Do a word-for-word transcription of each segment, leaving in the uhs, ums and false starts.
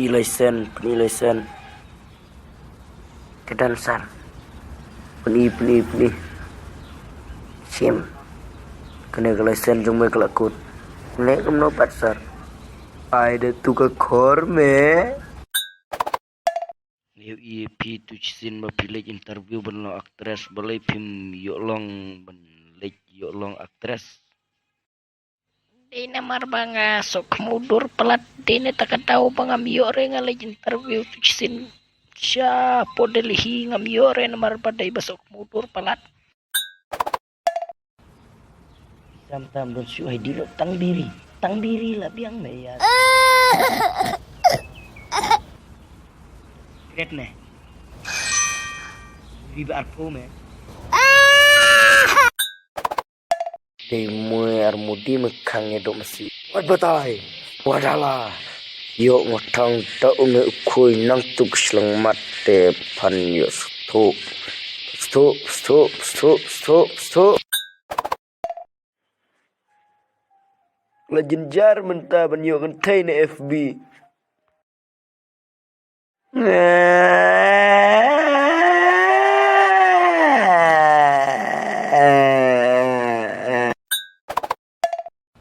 License, pyni license. Ka don sir. Pyni, pyni, pyni. Shim. Kane ka license jong me ka la kut. Ne kumno pat sir? Ai da tu ka khor me. Ïohi phi tu shisien ba phi leit interview ban long actress, balei phim ïoh long ban leit ïoh long actress? Dei namar ba nga suk mudur palat, dei na ta ka daw ba ngam ïoh re nga leit interview tu shisien. Sha po Delhi ngam ïoh re namar ba dei ba suk mudur palat. Sam tam don shu hai dilo tang biri. Tang biri la biang me ya. Kret ne. Biri ba arpo me. Dei mui ar mudi me khang ya dok masi. Wat batai. Wadala. Yok ngotang ta unge ukhui nang tuk shleng mat te phan yok stuk. Stuk, stuk, stuk, stuk, stuk. La jynjar mynta ban ïoh kynthei na F B.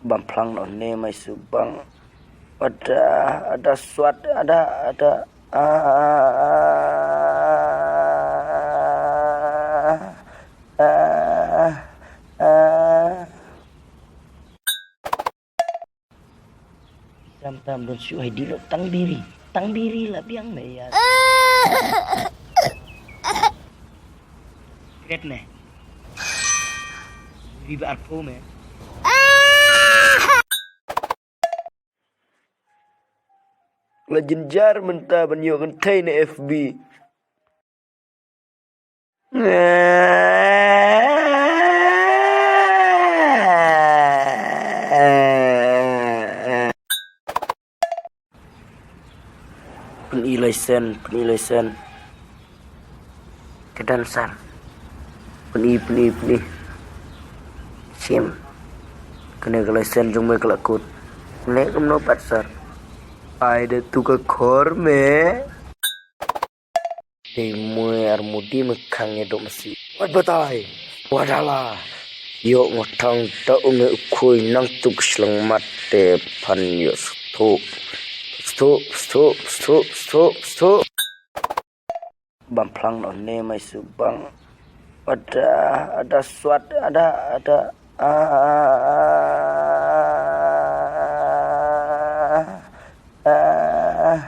Bam phlang noh ne mai su bang. Ada, ada swat, ada, ada. Ah, ah, ah, ah. Sam tam don shu hai dilo tang biri. Tang biri la biang me ya. Kret ne. Biri ba arpo me. La jynjar mynta ban ïoh kynthei na F B. Pyni license, pyni license. Ka don sir. Pyni, pyni, pyni. Shim. Kane ka license jong me ka la kut. Ne kumno pat sir? Ai da tu ka khor me. Dei mui ar mudi me khang ya dok masi. Wat batai. Wadala. Yok ngotang ta unge ukhui nang tuk shleng mat te phan yok stuk. Stuk, stuk, stuk, stuk, stuk. Bam phlang noh ne mai su bang. Ada, ada swat, ada, ada. Ah, ah, ah, ah, ah.